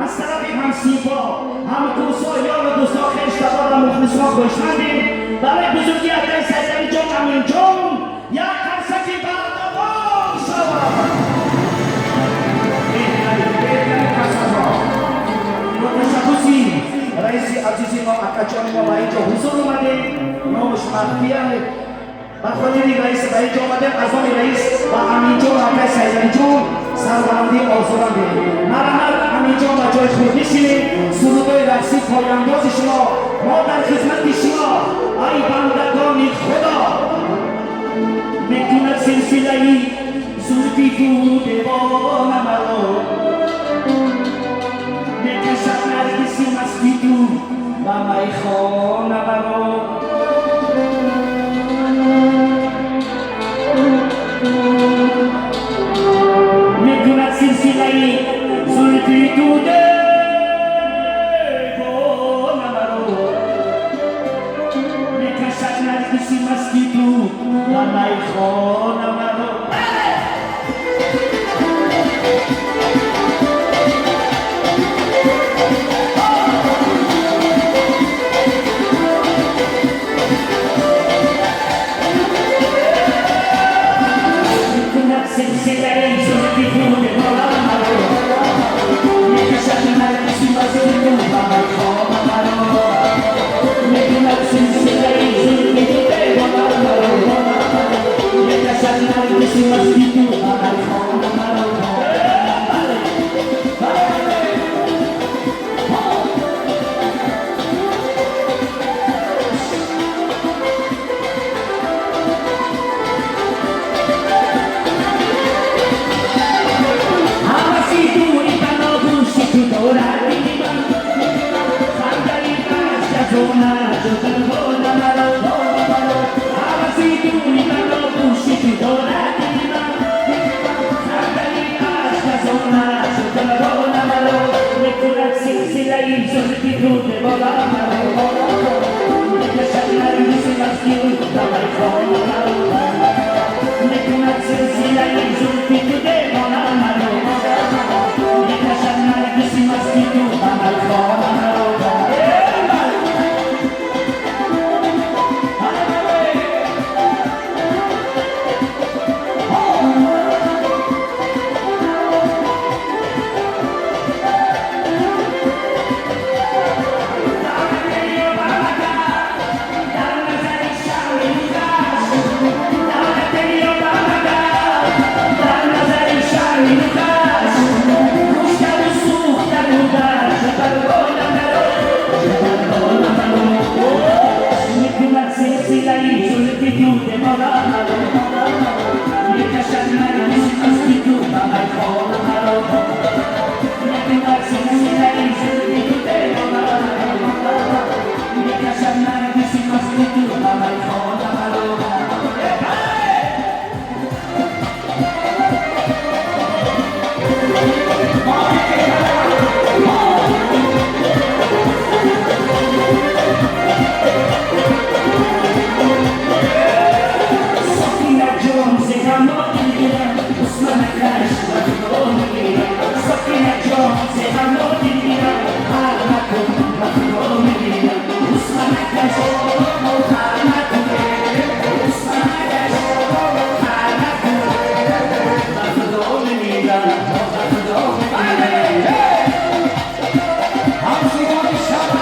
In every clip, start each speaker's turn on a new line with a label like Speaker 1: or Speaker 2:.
Speaker 1: Аз тарафи ҳамсинфо, ҳамкурсо, ёру дӯсто, хештабор ва мухлисҳо хоҳишмандем барои бузургии акаи Сайдалиҷон Аминҷон як қарсаки бардавом шавад. Беҳтарин, беҳтарин қарсакҳо. Бо ташаббуси раиси азизи мо, акаҷони мо, ба ин ҷо ҳузур омадем. Номаш махфия. Ба хотири раис ба ин ҷо омадем. Аз номи раис ба Аминҷон, акаи Сайдалиҷон сарбаландӣ орзумандем. Марҳамат, Аминҷон, ба ҷои худ бишинед. Сурудои рақсӣ пояндози шумо, мо дар хизмати шумо, ай бандагони Худо. Мекунад силсилаи зулфи ту девона маро, мекашад наргиси масти ту ба майхона маро. Мекунад силсилаи зулфи ту девона маро, мекашад наргиси масти ту ба майхона маро. Мекунад силсилаи зулфи ту девона маро, мекашад наргиси масти ту ба майхона маро. Мекунад силсилаи зулфи ту девона маро, мекашад наргиси масти ту ба майхона маро. Ҳаваси дури баногӯши ту дорад дили ман, хандаи ашказона ҷудогона маро. Ҳаваси дури баногӯши ту дорад дили ман, хандаи ашказона ҷудогона маро. Мекунад силсилаи зулфи ту девона маро, мекашад наргиси масти ту ба майхона маро. Мекунад силсилаи зулфи ту девона маро, мекашад наргиси масти ту ба майхона маро. Мекунад силсилаи зулфи ту девона маро, мекашад наргиси масти ту ба майхона маро. Мекунад силсилаи зулфи ту девона маро, мекашад наргиси масти ту ба майхона маро. Сакина ҷон, зи ғамо дилгирам, Усманакаш ба худо мегирам. Сакина ҷон, зи ғамо дилгирам, хар накун, ба худо мегирам. Усманакаш, хар накун, Усманакаш, хар накун, ба худо мемирам, ба худо мемирам.
Speaker 2: Ҳамсинфони шаба.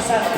Speaker 1: Сар.